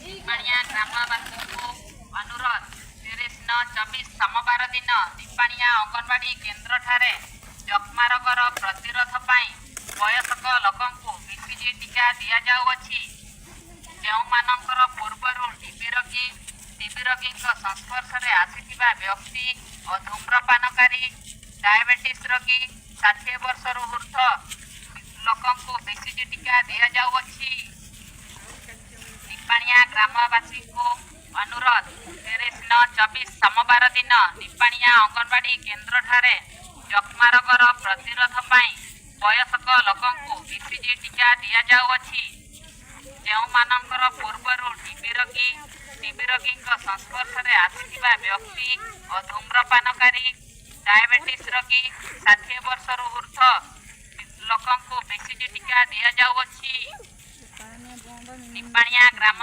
ନିପାଣିଆ ଗ୍ରାମବାସୀଙ୍କୁ ଅନୁରୋଧ, 30/9/24 ସୋମବାର ଦିନ ନିପାଣିଆ ଅଙ୍ଗନବାଡ଼ି କେନ୍ଦ୍ରଠାରେ ଯକ୍ଷ୍ମା ରୋଗର ପ୍ରତିରୋଧ ପାଇଁ ବୟସ୍କ ଲୋକଙ୍କୁ ବିସିଜି ଟିକା ଦିଆଯାଉଅଛି। ଯେଉଁମାନଙ୍କର ପୂର୍ବରୁ ଟିବି ରୋଗୀଙ୍କ ସଂସ୍ପର୍ଶରେ ଆସିଥିବା ବ୍ୟକ୍ତି ଓ ଧୂମ୍ରପାନକାରୀ, ଡାଇବେଟିସ୍ ରୋଗୀ, 60 ବର୍ଷରୁ ଉର୍ଦ୍ଧ୍ୱ ଲୋକଙ୍କୁ ବିସିଜି ଟିକା ଦିଆଯାଉଅଛି। ନିପାଣିଆ ଗ୍ରାମବାସୀଙ୍କୁ ଅନୁରୋଧ, 30/9/24 ସୋମବାର ଦିନ ନିପାଣିଆ ଅଙ୍ଗନବାଡ଼ି କେନ୍ଦ୍ରଠାରେ ଯକ୍ଷ୍ମା ରୋଗର ପ୍ରତିରୋଧ ପାଇଁ ବୟସ୍କ ଲୋକଙ୍କୁ ବିସିଜି ଟିକା ଦିଆଯାଉଅଛି। ଯେଉଁମାନଙ୍କର ପୂର୍ବରୁ ଟିବି ରୋଗୀଙ୍କ ସଂସ୍ପର୍ଶରେ ଆସିଥିବା ବ୍ୟକ୍ତି ଓ ଧୂମ୍ରପାନକାରୀ, ଡାଇବେଟିସ୍ ରୋଗୀ, 60 ବର୍ଷରୁ ଉର୍ଦ୍ଧ୍ୱ ଲୋକଙ୍କୁ ବିସିଜି ଟିକା ଦିଆଯାଉଅଛି। ନିପାଣିଆ ଗ୍ରାମ